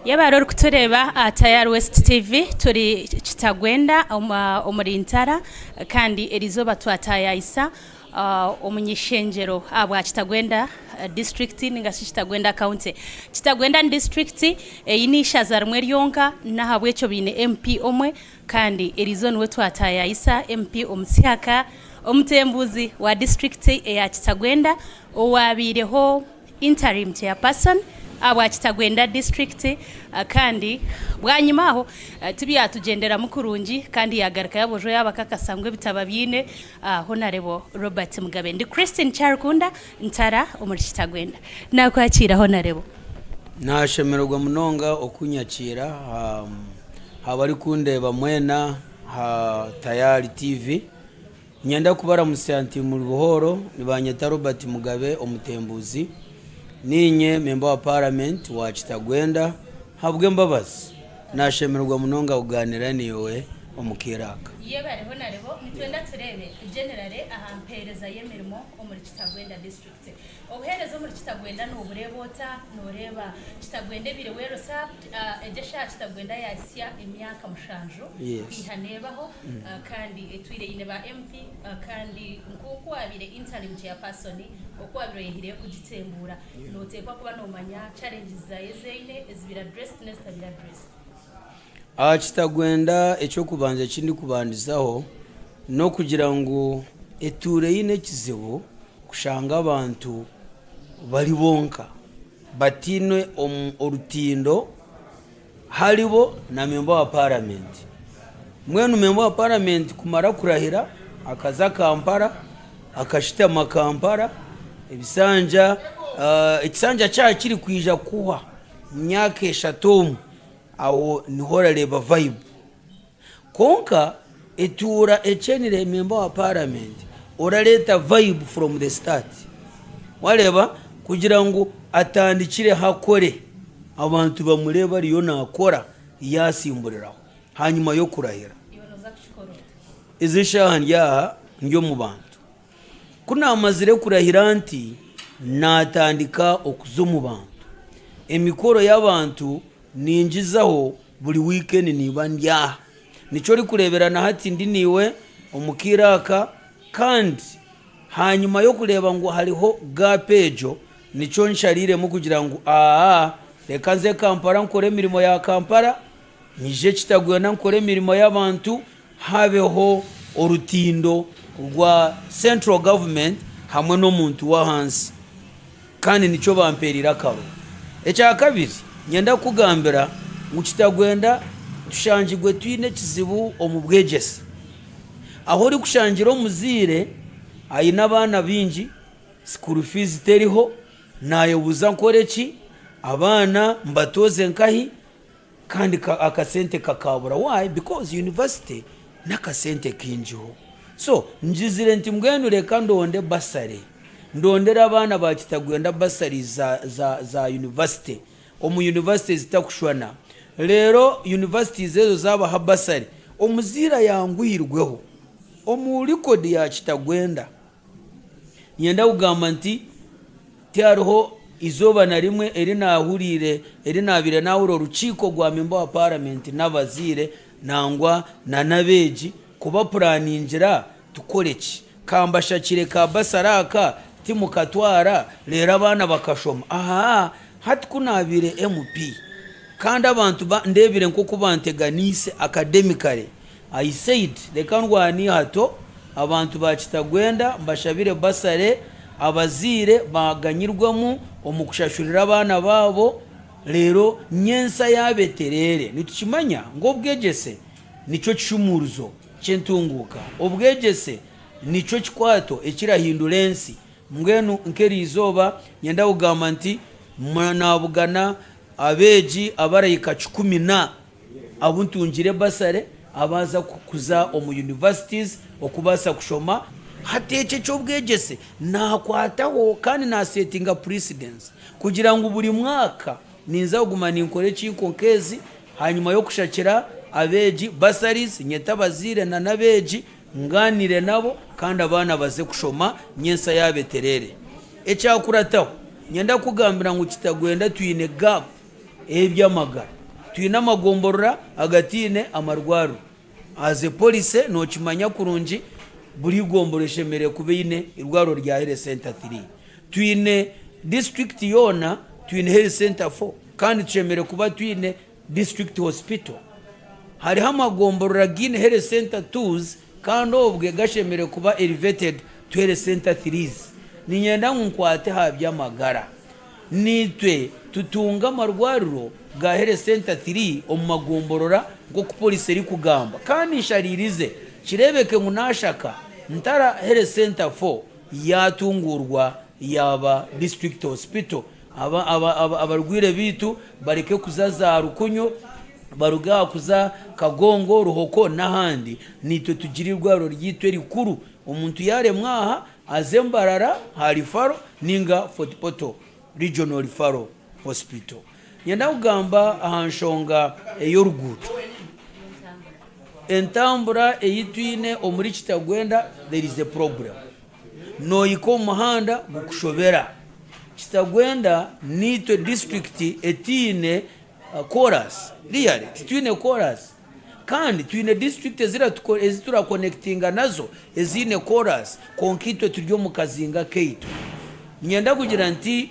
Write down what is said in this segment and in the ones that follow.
Yebare orikutureeba aha Tayari West TV turi Kitagwenda omuri Ntara kandi erizooba twatayayisa omunyishengyero ahabwa Kitagwenda disiturikiti ningashi Kitagwenda county. Kitagwenda ni disiturikiti eine eishaza rimwe ryonka n'ahabw'ekyo baine MP omwe kandi erizooba niwe twatayayisa MP omusyaka omutembuzi wa disiturikiti eya Kitagwenda owabaireho Interim Chairperson ahabwa Kitagwenda District kandi bwanyima aho tibyatugyenderamu kurungi kandi yagaruka yaboojo yabakakasa ngu ebitabo abyine Honarebo Robert Mugabe. Ndi Christine Kyarikunda Ntara omuri Kitagwenda. Nakwakiira Honarebo. Nashemererwa munonga okunyakiira aha barikundeeba mwena aha Tayari TV. Niinyenda kubaramutsya nti muri buhooro, nibanyeta Robert Mugabe Omutembuzi. Niinye memba wa Paramenti wa Kitagwenda. Ahabw'embabazi, nashemererwa munonga kugaaniira naiwe omu kaire aka. Yebare Honarebo, nitwenda tureebe generally aha mpeereza y'emirimo omuri Kitagwenda District. Obuheereza omuri Kitagwenda nobureeba ota? Noreeba Kitagwenda ebaire well served? Egyo eshaaha Kitagwenda yahitsya emyaka mushanju kwiha neebaho kandi etwire eine ba MP kandi nk'oku waabaire interim chairperson oku waabaire oyehireyo kugitembuura nooteekwa kuba noomanya challenges zaayo ezi eine ezibaire addressed n'ezitabaire addressed. Aha Kitagwenda eky'okubanza eki ndikubandizaho n'okugira ngu etuura eine ekizibu kushanga abantu bari bonka. Bataine orutindo haribo na memba wa paramenti. Mbwenu memba wa paramenti kumara kurahira akaza Kampala akashutama Kampala ebisanja ekisanja kyaba kirikwija kuhwa omu myaka eshatu omu aho niho orareeba vayibu. Kwonka etuura ekyenire memba wa paramenti orareeta vibe from the start. Wareeba kugira ngu atandikireho akore abantu bamureebe ariyo nakora yasimburiraho hanyima y'okurahira. Ezi eshaaha ndi aha ndi omu bantu. Ku naamazire kurahira nti, naatandika okuza omu bantu. Emikoro y'abantu ningizaho buri wiikendi nimba ndi aha. Nikyo orikureebera na hati ndi naiwe omu kaire aka kandi hanyima y'okureeba ngu hariho gaapu egyo, nikyo nshariiremu kugira ngu aa reka nze Kampala nkore emirimo ya Kampala, nyije Kitagwenda nkore emirimo y'abantu habeho orutindo rwa central government hamwe n'omuntu w'ahansi kandi nikyo bampereire akaruru. Ekyakabiri niinyenda kukugambira ngu Kitagwenda tushangirwe twine ekizibu omu bwegyese. Ahu orikushangira omuzaire aine abaana baingi, school fees teriho, nayebuuza nkore ki, abaana mbatooze nkahi? Kandi akasente kakabura why because university nakasente kaingiho so ngizire nti mbwenu reka ndonde bursary ndondere abaana ba Kitagwenda bursary za za za university omu university ezitakushushwana reero universities ezo zabaha bursary omuzaire ayanguhirweho omu record ya Kitagwenda. Niinyenda kugamba nti tihariho eizooba na rimwe eri naahuriire, eri naabaire naahurira orukiiko rwa memba wa paramenti n'abazaire nangwa n'abeegi kubapuraningira tukore ki? Ka mbashakire ka basari aka timukatwara reero abaana bakashoma. Ahaa hati ku naabaire MP kandi abantu ndeebire nk'oku banteganiise academically, I said reka ndwane eihato, abantu ba Kitagwenda mbashabire bursary, abazaire baganyirwemu omu kushashurira abaana baabo reero nyentsya yaaba etereere. Nitukimanya ngu obwegyese nikyo kishumuruzo ky'entunguuka, obwegyese nikyo kikwato ekirahindura ensi. Mbwenu nk'eriizooba niinyenda kugamba nti nabugana abeegi abarahika 10,000. Abu ntungire bursary abaaza kuza omu universities okubaasa kushoma. Hati ekyo eky'obwegyese naakwataho kandi naasetinga precedence kugira ngu buri mwaka ninza kuguma ninkora enkiiko nk'ezi hanyima y'okushakira abeegi bursaries, nyete abazaire na n'abeegi ngaaniire nabo kandi abaana baze kushoma nyentsya yaaba etereere. Ekyakurataho, niinyenda kukugambira ngu Kitagwenda twine gap. Ey'eby'amagara. Twine amagomborora agataine amarwariro. As a policy nokimanya kurungi buri igomborora eshemereire kuba eine irwariro rya health center three. Twine district yoona twine health center four kandi tushemereire kuba twine district hospital. Hariho amagomborora againe health center twos kandi obwe gashemereire kuba elevated to health center threes. Niinyenda ngu nkwate aha by'amagara. Naitwe tutunge amarwariro ga Health Centre Three omu magomborora nk'oku policy erikugamba kandi nshariirize kireebeke ngu Nashaka Ntara Health Centre Four yaatunguurwa yaaba District Hospital abarwaire baitu bareke kuza za Rukunyu baruge aha kuza Kagongo, Ruhoko n'ahandi naitwe tugire eirwariro ryaitu erikuru omuntu yaaremwa aha Aze Mbarara aha Referral ninga Fort Portal Regional Referral Hospital. Nyenda kugamba aha nshonga ey'oruguuto. Entambura ei twine omuri Kitagwenda there is a problem. Nohika omu muhanda gukushobera. Kitagwenda niitwe district etaine koorasi. Really titwine koorasi. Kandi twine disiturikiti ezi turakonekitinga nazo eziine koorasi kwonka itwe turi omu kazinga kaitu. Niinyenda kugira nti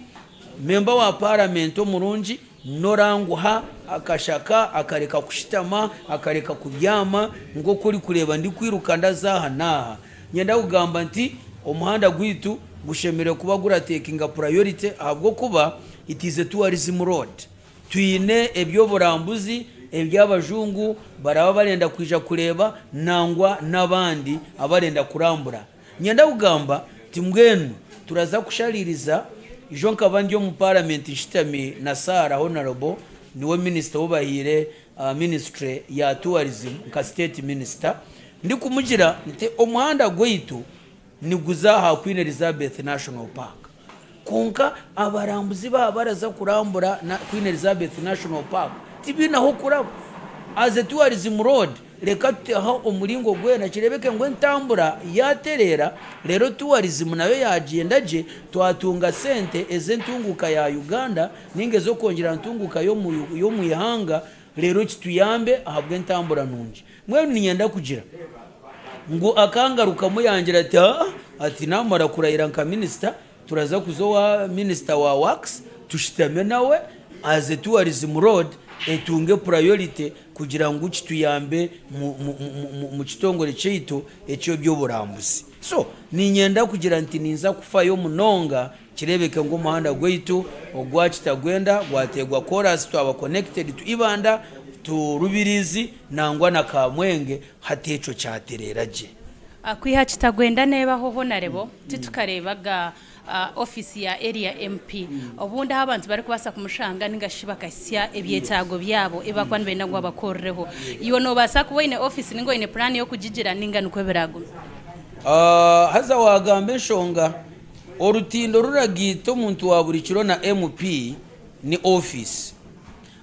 memba wa paramenti omurungi n'oranguha akashaka akareka kushutama, akareka kubyama nk'oku orikureeba ndikwiruka ndaza aha n'aha. Niinyenda kugamba nti omuhanda gwaitu gushemereire kuba guratekinga purayorite ahabw'okuba it is a tourism road. Twine eby'oburambuzi ebi abajungu baraba barenda kwija kureeba nangwa n'abandi abarenda kurambura. Niinyenda kugamba nti mbwenu turaza kushariiriza, ijo nkaba ndi omu paramenti nshutami na Sarah Honourable niwe minisita ou bahaire ministry ya tourism nka state minister, ndikumugira nti omuhanda gwaitu niguza aha Queen Elizabeth National Park. Kwonka abarambuzi baaba baraza kurambura Queen Elizabeth National Park tibaine ah'okuraba. As a tourism road, reka tuteho omuringo gwena kireebeke ngu entambura yaatereera reero tourism nayo yaagyenda gye twatunga sente ez'entunguuka ya Uganda nainga ez'okwongyera aha ntunguuka y'omu ihanga reero kituyambe ahabw'entambura nungi. Mbwenu niinyenda kugira ngu akangarukamu yangira ati, Aa, ati naamara kurahira nka minisita, turaza kuza owa minisita wa works tushutame nawe as a tourism road etunge priority kugira ngu kituyambe mu kitongore kyaitu eky'eby'oburambuzi. So niinyenda kugira nti ninza kufayo munonga kireebeke ngu omuhanda gwaitu ogwa Kitagwenda gwateegwa koorasi twaba connected to Ibanda to Rubirizi nangwa na Kamwenge hati ekyo kyatereera gye. Kwiha Kitagwenda neebaho Honarebo titukareebaga ofiisi ya Area MP obundi ahu abantu barikubaasa kumushanga ninga shi bakahitsya ebyetaago byabo ebi barikuba nibenda ngu abakorireho. Iwe noobaasa kuba oine ofiisi ninga oine puraani y'okugigira ninga nikwo biraagume? Haza waagamba enshonga. Orutindo ruragaita omuntu wa buri kiro na MP ni ofiisi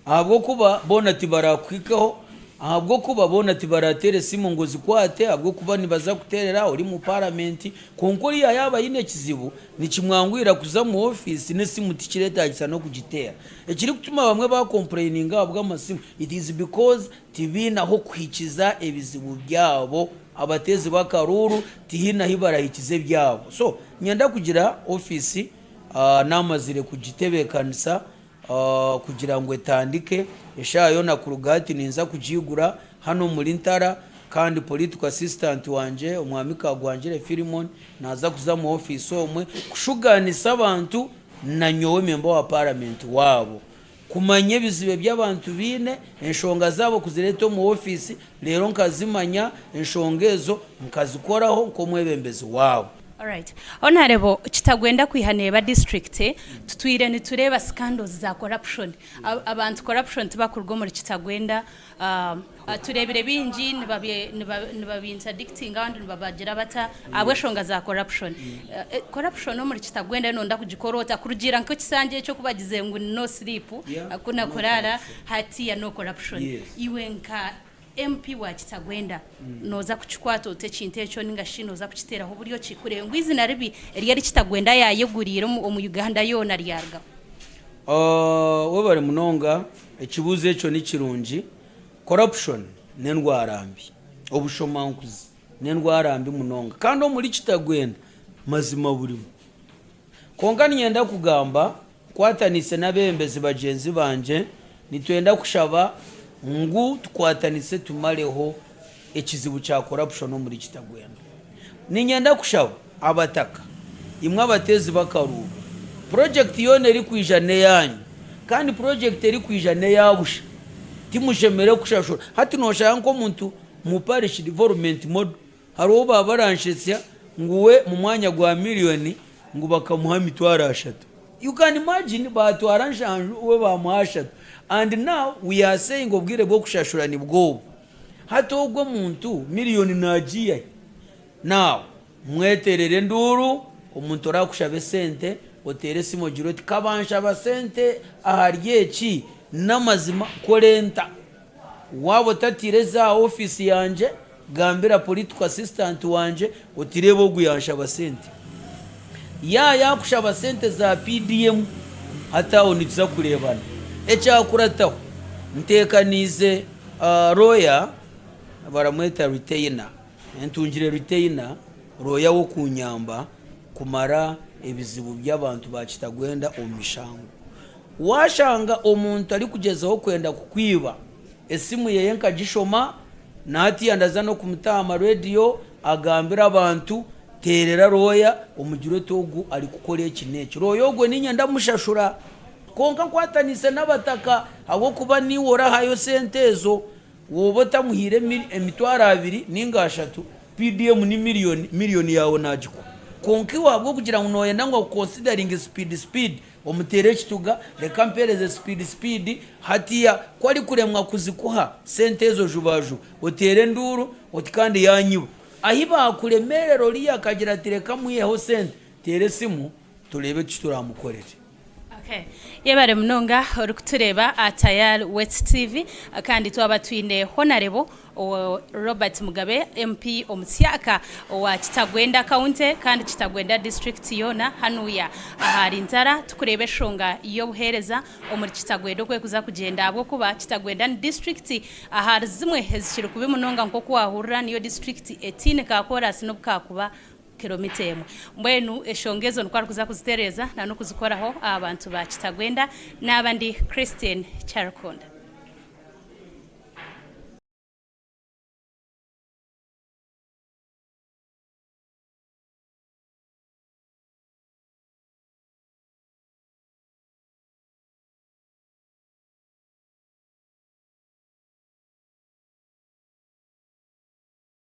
ahabw'okuba boona tibarakuhikeho, ahabw'okuba boona tibarateere esimu ngu ozikwate ahabw'okuba nibaza kuteerera ori omu paramenti kwonka oriya yaaba aine ekizibu nikimwanguhira kuza omu ofiisi n'esimu tikireetagisa n'okugiteera. Ekirikutuma bamwe baakompureyininga ahabw'amasimu it is because tibaine ah'okuhikiza ebizibu byabo. Abateezi b'akaruuru tihaine ahi barahikize ebyabo. So niinyenda kugira ofiisi naamazire kugitebeekanisa kugira ngu etandike eshaaha yoona kuruga hati ninza kugiigura hanu omuri Ntara kandi political assistant wangye Omwami Kagwangire Philemon naaza kuza omu ofiisi omwe kushugaanisa abantu na nyowe memba wa paramenti waabo. Kumanya ebizibu ebi abantu baine, enshonga zaabo kuzireeta omu ofiisi reero nkazimanya enshonga ezo nkazikoraho nk'omwebembezi waabo. Alright. Honarebo Kitagwenda kwiha neeba district tutwire nitureeba scandals za corruption. Abantu corruption tibakuruga omuri Kitagwenda. Tureebire baingi nibabi interdictinga abandi nibabagira bata ahabw'enshonga za corruption. Corruption omuri Kitagwenda noyenda kugikora ota kurugiirira nk'ekisanja ekyo oku bagizire ngu ni no sleep, hakuna kuraara hatiiya no corruption. Iwe nka MP wa Kitagwenda nooza kukikwata ota ekintu ekyo ninga shi nooza kukiteeraho buryo ki kureeba ngu eizina ribi eri eri Kitagwenda yaayeguriire omu Uganda yoona ryarugaho? Webare munonga, ekibuuzo ekyo ni kirungi. Corruption n'endwara mbi, obushomankuzi n'endwara mbi munonga kandi omuri Kitagwenda mazima burimu. Kwonka niinyenda kugamba nkwatanise n'abeebembezi bagyenzi bangye, nitwenda kushaba ngu tukwatanise tumareho ekizibu kya corruption omuri Kitagwenda. Niinyenda kushaba abataka, imwe abateezi b'akaruuru, purojekiti yoona erikwija n'eyaanyu kandi purojekiti erikwija n'eya busha, timushemereire kushashura. Hati nooshanga nk'omuntu mu parish development model hariho ou baabaranshetsya ngu we mu mwanya gwa miriyoni ngu bakamuha emitwaro ashatu. You can imagine baatwara nshanju we baamuha ashatu and now we are saying obwire bw'okushashura nibwo obu. Hati ogwo omuntu miriyoni naagiiha hi? Now mweteerere enduuru, omuntu oraakushaba esente oteere esimu ogire oti ka banshaba sente ahari eki n'amazima nkore nta? Waaba otatiire eza ofiisi yangye gambira political assistant wangye oti reeba ogu yanshaba sente. Ya yaakushaba sente za PDM hati aho nituza kureebana. Ekyakurataho nteekaniize lawyer baramweta retainer, ntungire retainer lawyer w'okunyamba kumara ebizibu by'abantu ba Kitagwenda omu mishango. Waashanga omuntu arikugyezaho kwenda kukwiba, esimu yeye nkagishoma, na hatiiya ndaza n'okumuta aha marediyo agambire abantu, teerera looya omugire oti ogu arikukora eki n'eki. Looya ogwo niinye ndamushashura. Kwonka nkwataniise n'abataka ahabw'okuba niiwe orahayo sente ezo. Wooba otamuhaire emitwaro abiri nainga ashatu, PDM ni miriyoni, miriyoni yaawe naagikuha. Kwonka iwe ahabw'okugira ngu nooyenda ngu akukonsidaringe sipiidi sipiidi, Omuteere ekituga, reka ampeereze sipiidi sipiidi, hatiiya ku arikuremwa kuzikuha sente ezo jubajuba, oteere enduuru oti kandi yaanyiba. Ahi baakuremeerera oriya akagira ati reka mwiheho sente, teera esimu tureebe eki turaamukorere. Okay. Yebare munonga orikutureeba aha Tayari West TV kandi twaba twine Honarebo Robert Mugabe MP omusyaka owa Kitagwenda County kandi Kitagwenda District yoona hanuya ahari Ntara tukureeba eshonga y'obuheereza omuri Kitagwenda oku ekuza kugyenda ahabw'okuba Kitagwenda ni district ahari zimwe ezikiri kubi munonga nk'oku wahurira niyo district etaine ka koorasi n'obu kaakuba kilomita emwe. Mbwenu eshonga ezo nikwo arikuza kuzitereeza na n'okuzikoraho aha bantu ba Kitagwenda. Naaba ndi Christine Kyarikunda.